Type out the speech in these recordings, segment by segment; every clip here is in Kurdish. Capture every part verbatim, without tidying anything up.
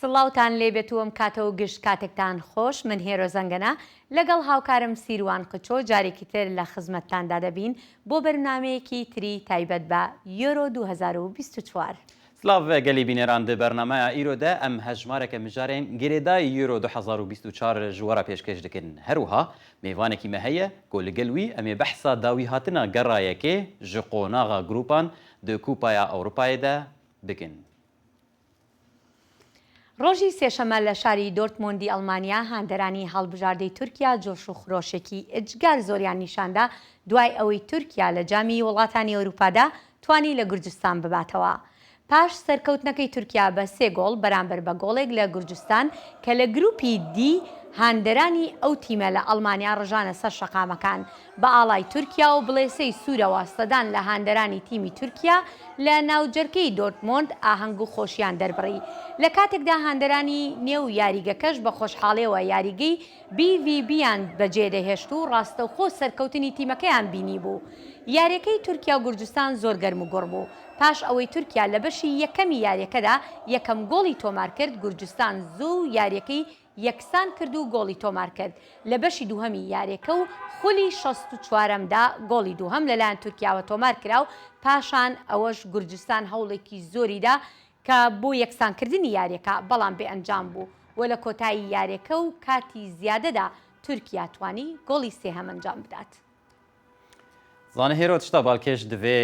سڵاوتان لێبێت و ئەم کاتە و گشت کاتێکتان خۆش. من هێرۆ زەنگەنە لەگەڵ هاوکارم سیروان قچۆ جارێکی تر لە خزمەتتاندا دەبین بۆ بەرنامەیەکی تری تایبەت بە یۆرۆ دوو هەزار و بیست و چوار. سلاڤ gelî bîneran, di bernameya îro de em hejmareke mijarên girêdayî Euro du hezar û bîst û çar ji we re pêşkêş dikin. Her wiha mêvanekî me heye ku li gel wî em ê behsa dawîhatina gera yekê ji qonaxa grûpan di Kupaya Ewropayê de bikin. ڕۆژی سێشەممە لە شاری دۆرتموندی ئەڵمانیا هاندەرانی هەڵبژاردەی تورکیا جۆش و خرۆشێکی ئجگار زۆریان نیشاندا، دوای ئەوەی تورکیا لە جامی وڵاتانی ئەوروپادا توانی لە گورجستان بباتەوە. پاش سەرکەوتنەکەی تورکیا بە سێ گۆڵ بەرامبەر بە گۆڵێک لە گورجستان کە لە گروپی دی هاندەرانی ئەو تیمە لە ئەڵمانیا ڕژانە سەر شەقامەکان، بە ئاڵای تورکیا و بڵێسەی سوورەوە سەدان لە هاندەرانی تیمی تورکیا لە ناوجەرگەی دۆرتمۆند ئاهەنگ و خۆشیان دەربڕی. لە کاتێکدا هاندەرانی نێو یاریگەکەش بە خۆشحاڵیەوە یاریگەی بی ڤی بیان بەجێ دەهێشت و ڕاستەوخۆ سەرکەوتنی تیمەکەیان بینی بوو. یاریەکەی تورکیا و گورجستان زۆر گەرم و گوڕ بوو. پاش ئەوەی تورکیا لە بەشی یەکەمی یاریەکەدا یەکەم گۆڵی تۆمار کرد، گورجستان زوو یاریەکەی یەکسان کرد و گۆڵی تۆمار کرد. لە بەشی دووهەمی یاریەکە و خولی شەست و چوارەمدا گۆڵی دووهەم لەلایەن تورکیاوە تۆمار کرا و پاشان ئەوەش گورجستان هەوڵێکی زۆری دا کە بۆ یەکسانکردنی یاریەکە، بەڵام بێ ئەنجام بوو و لە کۆتایی یاریەکە و کاتی زیادەدا تورکیا توانی گۆڵی سێهەم ئەنجام بدات. Zanî Hêro, tişta balkêş divê,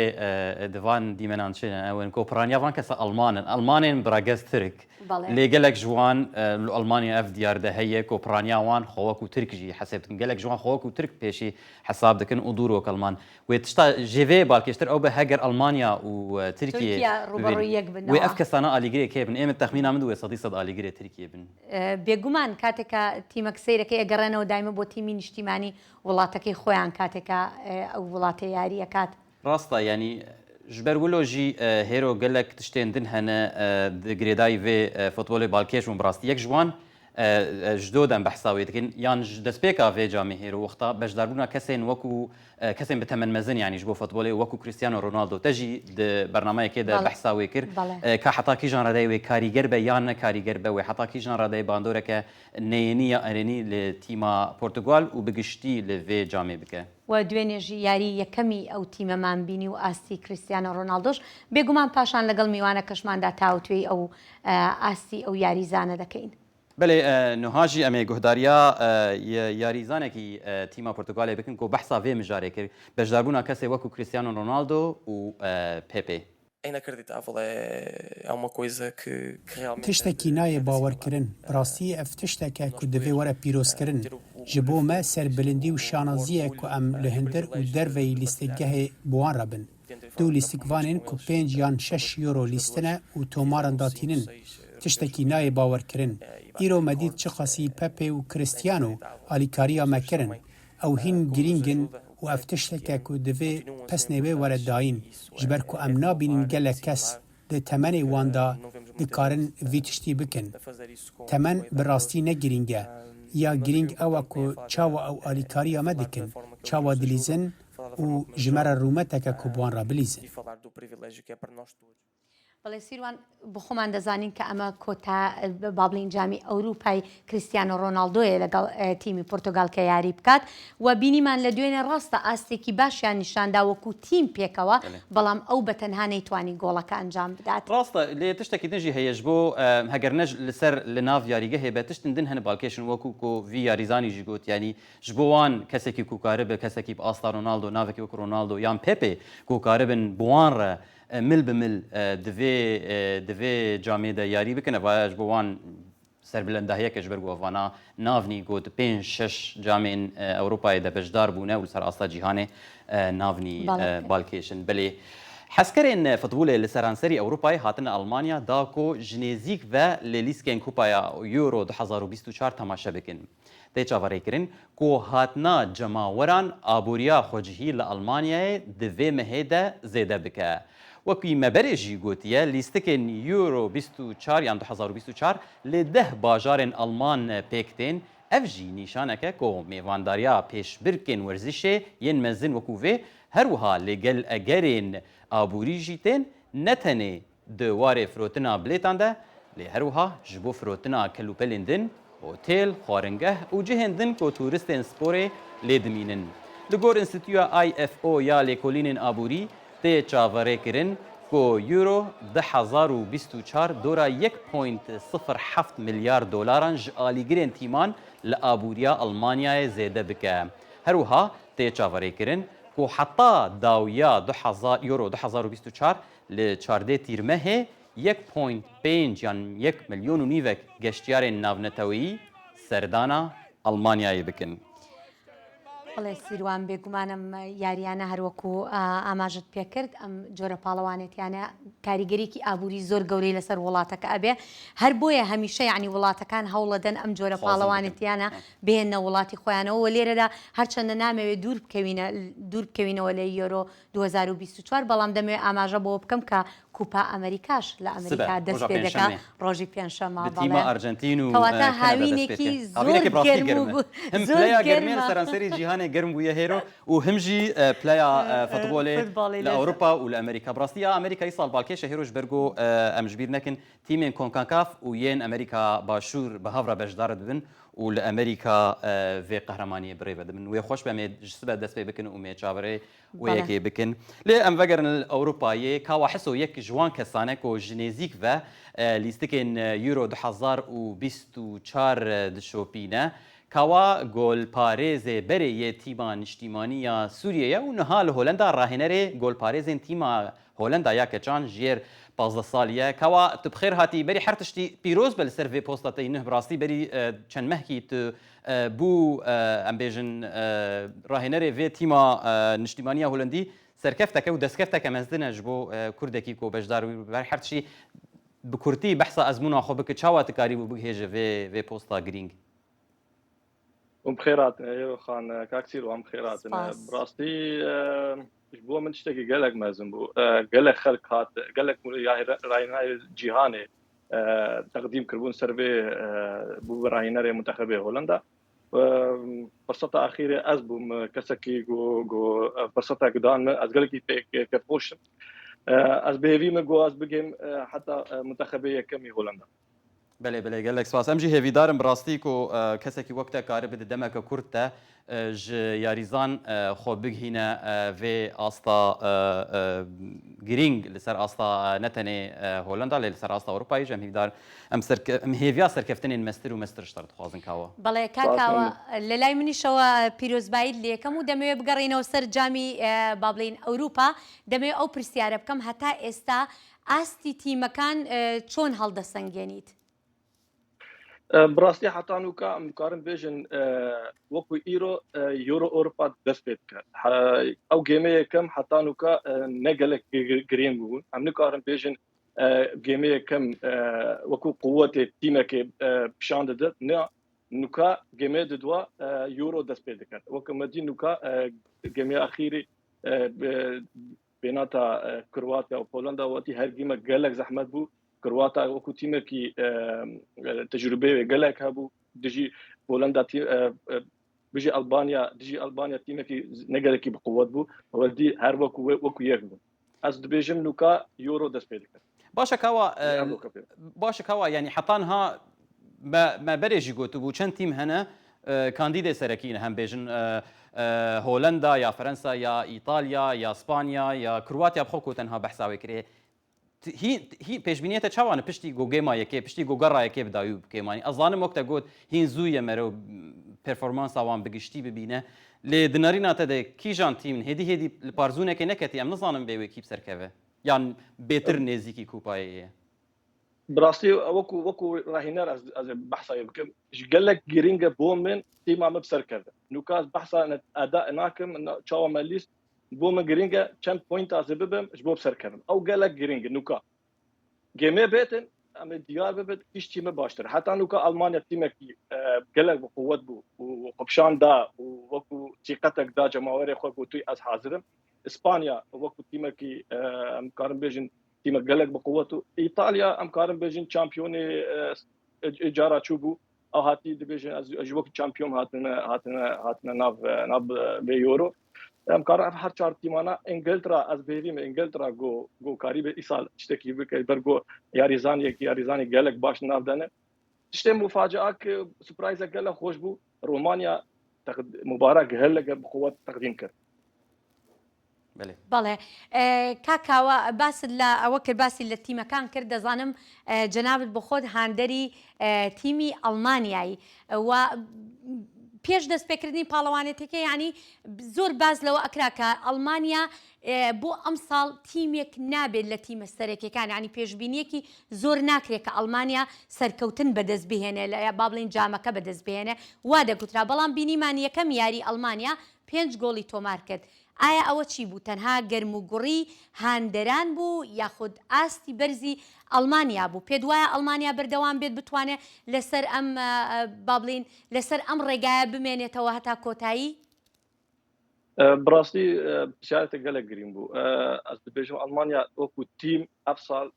e, di van dîmenan çi ne? Ew in ku piraniya van kesa Alman in. Almanên bi regez Tirk. Belê. Lê gelek ji wan, e, li Almanya ev diyar de heye ku piraniya wan xwe wekû Tirk jî hesêb dikin. Gelek ji wan xwe wekû Tirk pêşî hesab dikin û dûr wek Alman. Wê tişta ji vê balkêştir ew be heger Almanya û, e, Tirkiye Tirkiye rûberû wê, yek bin wê niha. Ev kesana alîgirê kê bin? Ê min texmîna min di wê sedî sed alîgirê Tirkiye bin. E, bêguman کاتێکە تیمەک سەیرەکەی ئەگەڕێنەوە دایمە بۆ تیمی نیشتیمانی وڵاتەکەی خۆیان کاتێکە، ئێ، ئەو وڵاتە یاریەکات. ڕاستە، یعنی ji ber wilo jî, e, Hêro gelek tiştên din hene, e, di girêdayî vê, e, futbolê balkêş bûn bi rastî. Yek ji wan, e, e, ji do dem behsa wê dikin, yan ji destpêka vê camê Hêro wexta beşdarbûna kesên wekû, e, kesên bi temen mezin, yanî ji bo futbolê wekû Cristiano Ronaldo, te jî di bernameyekê de Bale. Behsa wê kir. Bale. E, ka heta kîjan re de wê karîger be yan ne karîger be, wê heta kîjan re de bandoreke neyênî ya erênî li tîma Portugal û bi giştî li vê camê bike. و دوێنێ ژی یاری یەکەمی ئەو تیمەمان بینی و ئاستی کریستیانۆ ڕۆناڵدۆش، بێگومان پاشان لەگەڵ میوانەکەشماندا تاوتوێی ئەو، ئە، ئاستی ئەو یاریزانە دەکەین. Belê, e, niha jî em ê guhdariya, e, ye-, yarîzanekî, e, tîma Portugalê bikin ku behsa vê mijarê kir, beşdarbûna kesê wekû Cristiano Ronaldo û, e, Pepe. É inacreditável, é, é uma coisa que, que realmente Tiştekî nayê bawerkirin. Bi rastî ev tiştek e ku divê were pîrozkirin. Ji bo me serbilindî û şanazî ye ku em li hundir û derveyî lîstikgehê bi wan re bin. Du lîstikvanên ku pênc yan şeş euro lîstine û tomaran datînin. Tiştekî nayê bawerkirin. Îro me dît çiqasî Pepe û Cristiano alîkariya me kirin. Ew hîn girîng in û ev tiştek e ku divê pesnê wê were dayîn, ji ber ku em nabînin gelek kes di temenê wan de dikarin vî tiştî bikin. Temen bi rastî ne girîng e. Ya girîng ew e ku çawa ew alîkariya me dikin, çawa dilîzin û ji me re rûmeteke ku bi wan re bilîzin. بەڵێ سیروان، بە خۆمان دەزانین کە ئەمە کۆتا، با بڵین جامی ئەوروپای کریستیانۆ ڕۆناڵدۆیە لەگەڵ، ئە، تیمی پۆرتوگال کە یاری بکات و بینیمان لە دوێنێ ڕاستە ئاستێکی باشیان نیشاندا وەکو تیم پێکەوە، بەڵێ. بەڵام ئەو بە تەنها نەیتوانی گۆڵەکە ئەنجام بدات. ڕاستە، لێ تشتێکی دژی هەیە ji bo, ئە، هەگەر ne ji, li ser, li nav yarîgehê be, tiştin din hene balkêşin wekû ku vî yarîzanî jî got, yanî ji bo wan kesekî ku karibe, kesekî bi asta Ronaldo, navekî wekû Ronaldo yan Pepe ku karibin bi wan re e, mil bi mil, e, di vê, e, di vê camê de yarî bikin. Eva ji bo wan serbilendahiyeke ji ber ku evana navnî got pênc şeş camên, e, Ewropayê de beşdar bûne û li ser asta cîhanê, e, navnî, Balkê. e, balkêş in. Belê hezkerên futbolê li seranserî Ewropayê hatine Almanya da ku ji nêzîk ve li lîstikên Kupaya Euro du hezar û bîst û çar temaşe bikin. Tê çaverêkirin ku hatina cemaweran aboriya xwecihî li Almanyayê di vê mehê de zêde bike. Wekî me berê jî gotiye, lîstikên Euro bîst û çar yan du hezar û bîst û çar li deh bajarên Alman pêk tên. Ev jî nîşaneke ku mêvandariya pêşbirkên werzişê yên mezin wekû vê, her wiha li gel egerên aborî jî tên, ne tenê di warê firotina bilêtan de, Lê her wiha ji bo firotina kelûpelên din, otêl, xwaringeh û cihên din ku turistên sporê lê dimînin. Li gor Înstîtuya I F O ya Lêkolînên Aborî, tê çaverêkirin ku Euro du hezar û bîst û çar dora yek point sifir heft milyar dolaran ji alîgirên tîman li aboriya Almanyayê zêde bike. Her wiha tê çaverêkirin ku heta dawiya du hezar, Euro du hezar û bîst û çar li çardeh Tîrmehê yek point pênc yan yek milyon û nîvek geştiyarên navneteweyî serdana Almanyayê bikin. بەڵێ سیروان، بێگومان ئەم یاریانە هەروەکو ئاماژەت پێکرد، ئەم جۆرە پاڵەوانێتیانە کاریگەریکی ئابووری زۆر گەورەی لەسەر وڵاتەکە ئەبێ. هەر بۆیە هەمیشە یعنی وڵاتەکان هەوڵەدەن ئەم جۆرە پاڵەوانێتیانە بهێنە وڵاتی خۆیانەوە و لێرەدا هەرچەندە نامەوێت دوور بکەوینە دوور بکەوینەوە لە یۆرۆ دوو هەزار و بیست و چوار، بەڵام دەمەوێت ئاماژە بۆ بکەم کە کوپا ئەمریکاش لە ئەمریکا دەست پێ دەکا ڕۆژی پێنجشەممە. بەڵێ ئەرجنتین و کەواتە هاوینێکی زۆر گەرم و هەم پلەیا گەرمێن لە سەرانسەری جیهانێ گەرم بووە هێرۆ و هەمژی پلەیا فوتبۆلێ لە ئەوروپا و لە ئەمریکا. بڕاستی یا ئەمریکای ساڵ باڵکێشە هێرۆ ji ber ku em ji bîr nekin tîmên Konkakaf û yên Amerîka Başûr bi hev re beşdar dibin û li Amerîka vê qehremaniyê bi rê ve dibin. Wê xweş be em ê ji sibe dest pê bikin û em ê çaverê wê yekê bikin. Lê em vegerin li Ewropayê, Kawa Hiso yek ji wan kesan e ku ji nêzîk ve lîstikên Euro du hezar û bîst û çar dişopîne. Kawa golparêzê berê yê tîma niştîmanî ya Sûriyê ye û niha li Holenda rahênerê golparêzên tîma Holenda ya keçan ji yêr pazdeh salî ye. Kawa tu bi xêr hatî. Berî her tiştî pîroz be li ser vê posta te yî nuh. Bi rastî berî çend mehkî tu bû, em bêjin, rahênerê vê tîma niştîmaniya Holendî. Serkefteke û destkefteke mezin e ji bo kurdekî ku beşdar wî bibe. Her tiştî bi kurtî behsa ezmûna xwe bike. Çawa tu karîbû bigihêje vê vê posta girîng? Hûn bi xêr hatine Hêroxan, kak Sîrwan bi xêr hatine. Bi rastî ji bo min tiştekî gelek mezin bû. Gelek xelk hat, gelek rahînerê cîhanê teqdîm kiribûn ser vê bû rahînerê muntexebê Holenda. Firseta axîrê ez bûm kesekî ku ku firsetek dan min, ez gelekî pê kêfxweş im. Ez bi hêvî me ku ez bigêm heta muntexebê yekemî Holenda. Belê belê, gelek spas. Em jî hêvîdar in bi rastî ku kesekî wek te karibe di demeke kurt de ji yarîzan xwe bigihîne vê asta girîng li ser asta ne tenê Holenda lê li ser asta Ewropayê jî em hêvîdar em serke em hêviya serkeftinên mestir û mestir ji te re dixwazin Kawa. Belê ka Kawa, li lay minîşewa pîrozbayî lê yekem û demê wê bigerînەوە ser camî ba bilên Ewropa. Demê ew pirsyare bikem, heta êsta ئاستی تیمەکان چۆن هەڵدەسەنگێنیت؟ Bi rastî heta nûka em dikarin bêjin wekû îro Euro Ewropa dest pê dike. Ew gêmê yekem heta nûka ne gelek girîng bûn. Em nikarin bêjin gêmê yekem wekû quwetê tîmekê pişan dide. Ne, nûka gêmê didwa Euro dest pê dike. Weke me dî nûka gêmê axîrî bênata Kroatya û Polenda wetî her gêmek gelek zehmet bû. Kroata wekû tîmekî tecrûbeyê gelek hebû. Dijî Polenda tî- bijî Albanya, dijî Albanya tîmekî ne gelekî bi quwet bû. Wetî her wekû wekû yek bûn. Ez dibêjim nûka Euro dest pê dike. Baş e Kawa, baş e Kawa, yanî heta niha me me berê jî gotibû çend tîm hene kandîdê serekî ne, hem bêjin Holenda ya Ferensa ya Îtalya ya Spanya ya Kroatya bi xwe ku tenha behsa wê kirê. Hî hî pêşbîniyê te çawa ne piştî ku gêma yekê, piştî ku gera yekê bi dawî û bi kêmanî? Ez zanim wek te got hîn zû ye mero performansa wan bi giştî bibîne. Lê di nerîna te de kîjan tîm in? Hêdî hêdî li parzûnekê neketî, em nizanin bê wê kî bi ser keve. Yan bêtir nêzîkî kupayê ye? Bi rastî wekû wekû rahîner ez ez ê behsa wê bikim. Ji gelek girîng e bo min tîma min bi ser keve. Nûka ez behsa eda nakim, çawa me lîst, bo min girîng e çend pointa ez ê bibim ji bo bi ser kevim. Ew gelek girîng e nûka. Gêmê bêtin, em ê diyar bibin, kîj tîmê baştir. Heta nûka Almanya tîmekî gelek bi quwet bû û xwe pişan da û wekû tîqetek da cemawerê xwe, got, ez hazir im. Îspanya wekû tîmekî, em karin bêjin, tîmek gelek bi quwet û Îtalya, em karin bêjin, çampiyonê ê cara çûbû. Ew hatî dibêjin, ez ji wekî çampiyon hatine, hatine, hatine nav, nav vê Euro. Em karin ev her çar tîmana, Îngiltera, ez bêrî me Îngiltera go, go karîbe îsal tiştekî bike, ber go yarîzaniyek, yarîzanê gelek baş nav dene. Tiştê mufacia ki surprise gelek xweş bû. Romanya teq-, Mubarak gelek bi quwet teqdîm kir. Belê. بەڵێ. ئێ، کاکاوە، باست لە ئەوە کرد، باسی لە تیمەکان کرد. دەزانم، ئێ، جەنابت بۆ خۆت هاندەری، ئێ، تیمی ئەڵمانیایی و پێش دەستپێکردنی پاڵەوانێتەکە، یعنی، زۆر باز لەوە ئەکرا کە ئەڵمانیا، ئێ، بۆ ئەم ساڵ تیمێک نابێت لە تیمە سەرەکیەکان، یعنی، پێشبینیەکی زۆر ناکرێت کە ئەڵمانیا سەرکەوتن بەدەست بهێنێ، لە، با بڵین جامەکە بەدەست بهێنێ، وا دەگوترا. بەڵام بینیمان یەکەم یاری ئەڵمانیا پێنج گۆڵی تۆمار کرد. ئایا ئەوە چی بوو؟ تەنها گەرم و گوڕی هاندەران بوو، یاخود ئاستی بەرزی ئەڵمانیا بوو؟ پێت وایە ئەڵمانیا بەردەوام بێت، بتوانێت لەسەر ئەم، ئە، ئە، با بڵین، لەسەر ئەم ڕێگایە بمێنێتەوە هەتا کۆتایی؟ Bi rastî, e, pişarete gelek girîng bû. E, ez dibêjim Almanya wekû tîm ev sal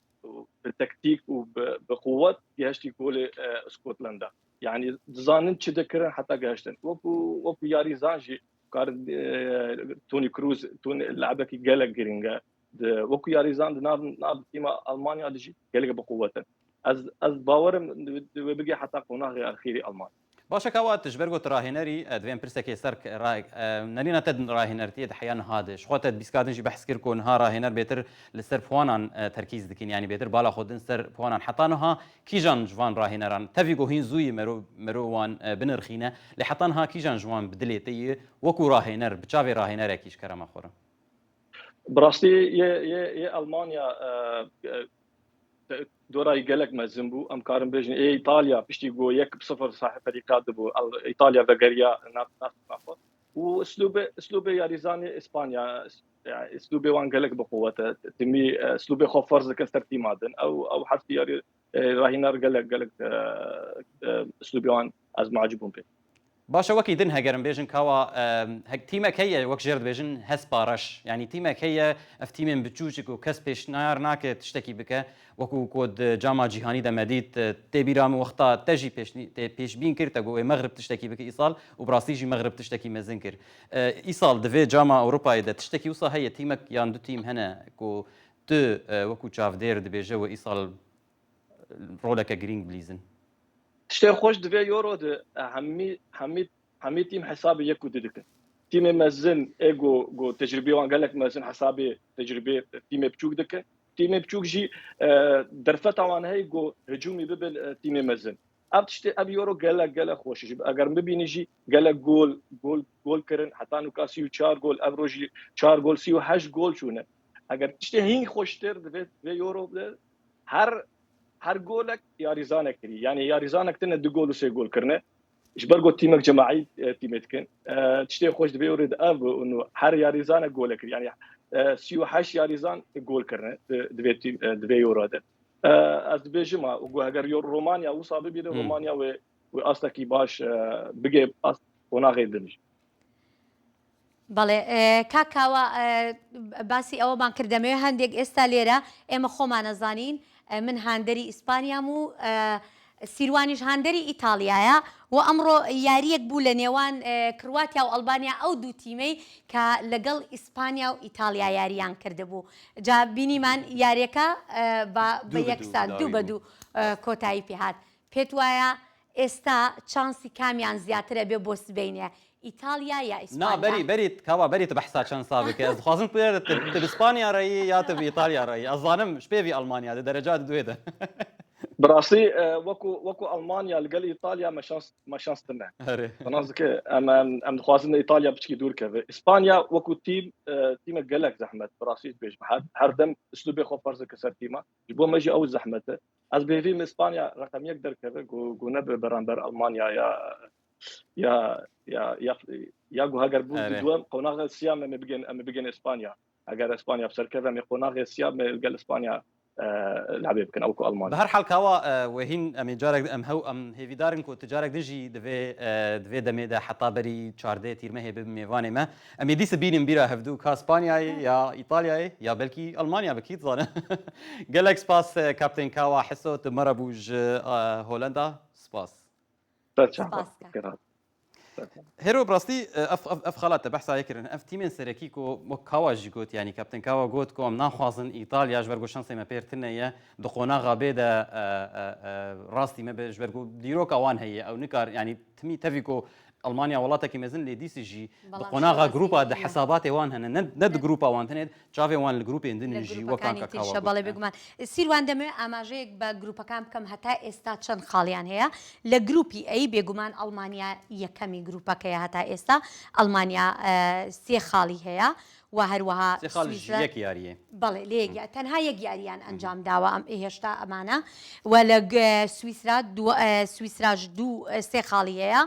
bi tektîk û bi, bi quwet gihiştî golê, e, Scotland-a. Yanî dizanin çi dikirin heta gihiştin. Wekû, wekû yarîzan jî karin, e, Toni Kroos, Toni, labekî gelek girîng e. Di, wekû yarîzan di nav, nav tîma Almanya de jî gelek bi quwet in. Ez, ez bawerim di, di wê bigê heta qonaxê axîrî Almanya. Baş e, ka wa tu ji ber ku tu rahênerî, e, divê em pirsekê ser k-, ra-, e, nerîna te rahênertiyê di heya niha de. Ji xwe te di bîska din jî behs kir ku niha rahêner bêtir li ser puanan, e, terkîz dikin, yanî bêtir bala xwe din ser puanan. Heta niha kîjan ji van rahêneran, tevî ku hîn zû yî mero, mero wan, e, binirxîne, lê heta niha kîjan ji wan bi dilê te yî wekû rahêner, bi çavê rahênerekî ji kerema xwe re? Bi rastî yê, yê, yê Almanya, e, e, te-, dorayî gelek mezin bû. Em karin bêjin, ê Îtalya piştî ku yek bi sifir sahî ferîqa dibû, El-, Îtalya vegeriya nav, nav xwe. Û islûbê, islûbê yarîzanê Îspanya, yani, islûbê wan gelek bi quwet e. Timî, e, islûbê xwe ferz dikin ser tîma din. Ew, ew heftî yarî, e, rahîner gelek, gelek, e, e, islûbê wan ez macîb bûm pê. Baş e, wekî din heger em bêjin kawa, e, hek-, tîmek heye, wek jêr dibêjin hespa reş. Yanî tîmek heye, ev tîmên biçûçik û kes pêşniyar nake tiştekî bike. Wekû ku di cama cîhanî de me dît, e, tê bîra min wexta te jî pêşnî-, tê pêşbîn kir, te got ê Mexrib tiştekî bike îsal û bi rastî jî Mexrib tiştekî mezin kir. E, îsal divê cama Ewropayê de tiştekî wisa heye, tîmek yan du tîm hene ku tu, e, wekû çavdêr dibêje we îsal roleke girîng bilîzin? Tiştê xweş divê Euro de, e, hemî, hemî, hemî tîm hesabê yek û du dikin. Tîmê mezin ê ku, ku tecrûbê wan gelek mezin hesabê tecrûbê tîmê biçûk dikin. Tîmê biçûk jî, e, derfeta wan heye ku hicûmî bibe, e, tîmê mezin. Ev tiştê, ev Euro gelek, gelek xweş e. Eger bibînî jî gelek gol, gol, gol kirin. Heta nûka sî û çar gol, ev roj jî çar gol, sî û heşt gol çûne. Eger tiştê hîn xweştir divê, divê Euro de her, her golek yarîzanek kirî. Yanî yarîzanek tine du gol û sê gol kirine. Ji ber ku tîmek cemaî, e, tîmê dikin. E, tiştê xweş divê Euro de ev bû, û her yarîzanek golek kirî. Yanî, e, sî û heşt yarîzan gol kirine di, divê tîm, e, divê Euro de. E, ez dibêjim, ha, ku heger yo-, Romanya wisa bibîne, Hmm. Romanya wê, wê astekî baş, e, bigê ast qonaxê din jî. بەڵێ، ئێ، کاکاوە، ئێ، باسی ئەوەمان کرد، دەمەوێت هەندێک ئێستا لێرە ئێمە خۆمانە زانین، ئێ، من هاندەری ئیسپانیام و، ئێ، سیروانیش هاندەری ئیتالیایە و ئەمڕۆ یاریەک بوو لە نێوان، ئێ، کرواتیا و ئەلبانیا، ئەو دوو تیمەی کە لەگەڵ ئیسپانیا و ئیتالیا یاریان کردبوو. جا بینیمان یاریەکە، ئێ، بە، بە دوو بە یەک دوو سان، دوو بە داوی دوو، ئێ، کۆتایی پێهات. پێت وایە ئێستا چانسی کامیان زیاترە بێ بۆ سبەینێ؟ ئیتالیا یا ئیسپانیا؟ نا، بەری، بەری، کاوا، بەری tu behsa çansa bike. Ez dixwazim tu, tu, tu bi Spanya re yî ya tu bi Îtalya re yî. Ez zanim, ji pêvî Almanya di dereca di duê de. Bi rastî, e, wekû, wekû Almanya li gel Îtalya me şans, me şans tune. Erê. Bi nas dike, em, em, em dixwazin li Îtalya piçkî dûr keve. Îspanya wekû tîm, e, tîmek gelek zehmet, bi rastî dibêjim. Her, her dem uslûbê xwe ferz dike ser tîma. Ji bo me jî ew zehmet e. Ez bêvî me Îspanya reqem yek derkeve, ku, ku nebe beramber Almanya ya, ya, ya, ya, ya ku heger bû Erê. Duwem, qonaxa siya me, me bigên, em bigên Îspanya. Heger Îspanya bi ser keve, em ê qonaxê siya me li gel Îspanya, e, lehbê bikin, ew ku Almanya. Bi her hal kawa, e, wehîn em ê carek, em hew, em hêvîdar in ku tu carek din jî divê, e, divê demê de heta berî çardeh tîrmehê bibe mêvanê me. Em ê dîsa bînin bîra hevdû ka Spanyayê ya Îtalyayê ya belkî Almanya be, kî dizane. Gelek spas, e, Kaptên Kawa Hiso, tu me re bû ji, e, Holenda. Spas. Te çawa Spas, kaka. Kira. Hêro, bi rastî, e, ev, ev, ev xala te behsa yê kirin. Ev tîmên serekî ku wek Kawa jî got, yanî Kapten Kawa got ku em naxwazin Îtalya ji ber ku şansê me pêr tune ye, di qonaxa bê de, e, e, e, rastî me be, ji ber ku dîroka wan heye, ew nikar, yanî timî tevî ku Almanya welatekî mezin lê dîsî jî di Belam qonaxa şoreşî grupa de heye. Hesabatê wan hene, ne, ne di grupa wan tenê, çavê wan li grûpên din in jî, wek anka Kawa got. بەڵێ، بێگومان. سیروان، دەمەوێت ئاماژەیەک بە گروپەکان بکەم، هەتا ئێستا چەند خاڵیان هەیە. لە گروپی A بێگومان ئەڵمانیا یەکەمی گروپەکەیە هەتا ئێستا. ئەڵمانیا، ئە، سێ خاڵی هەیە و هەروەها سێ خاڵ سویسرا یەک یاریە. بەڵێ، لە یەک یا-، تەنها یەک یاریان ئەنجام داوە ئەم، هێشتا ئەمانە. و لە گ-، سویسرا دوو، ئە، سویسراش دوو، ئە، سێ خاڵی هەیە.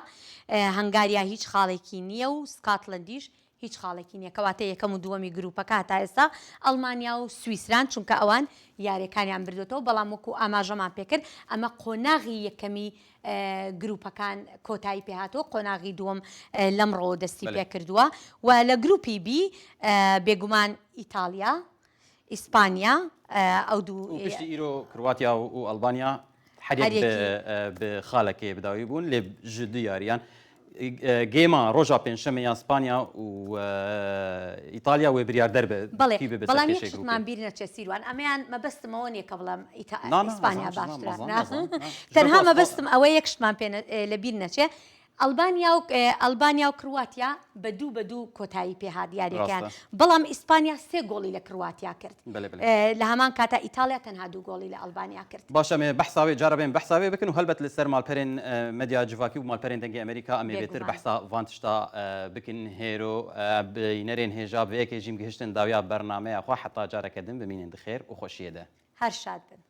ئە، هەنگاریا هیچ خاڵێکی نییە و سکاتلەندیش هیچ خاڵێکی نییە. کەواتە یەکەم و دووەمی گروپەکە هەتا ئێستا ئەڵمانیا و سویسران، چونکە ئەوان یاریەکانیان بردوێتەوە، بەڵام وەکو ئاماژەمان پێکرد، ئەمە قۆناغی یەکەمی، ئە، گروپەکان کۆتایی پێهاتووە، قۆناغی دووەم، ئە، لەمڕۆ دەستی بەڵێ. پێکردووە. و لە گروپی B، ئە، بێگومان ئیتالیا، ئیسپانیا، ئە، ئەو دوو، و پشتی ئیرۆ کرواتیا و، و ئەلبانیا هەر هەر یەک یەکی. بە، ئە، بە خاڵەکێ بداوی بوون، لێ ji du yariyan. ئە، گێما ڕۆژا پێنجشەممە یا ئیسپانیا و، ئە، ئیتالیا wê biryar derbe بەڵێ، کî bibe بەڵام یەک serkêşeyê شتمان grûpê. بیر نەچێ سیروان. ئەمەیان مەبەستم ئەوە نییە کە بڵێم ئیتا-، نا، نا، ئیسپانیا مەزان، باشترە. مەزان، نا. مەزان، نا. تەنها Ji ber ku مەبەستم ئەوە یەک شتمان پێ نە-، ئە، لە بیر نەچێ. ئەلبانیا و، ئە، ئەلبانیا و کرواتیا بە دوو بە دوو کۆتایی پێهات یاریەکەیان. ڕاستە. بەڵام ئیسپانیا سێ گۆڵی لە کرواتیا کرد. بەڵێ، بەڵێ. ئە، لە هەمان کاتا ئیتالیا تەنها دوو گۆڵی لە ئەلبانیا کرد. باشە، em ê behsa wê cara bên behsa wê bikin û helbet li ser malperên, ئە، medya civakî û malperên Dengê Amerîka em ê bêtir بێگومان. Behsa van tişta، ئە، bikin. Hêro، ئە، bînerên hêja vê yekê jî em gihiştin dawiya bernameya xwe, heta careke din bimînin di xêr û xweşiyê de. هەر شاد بن.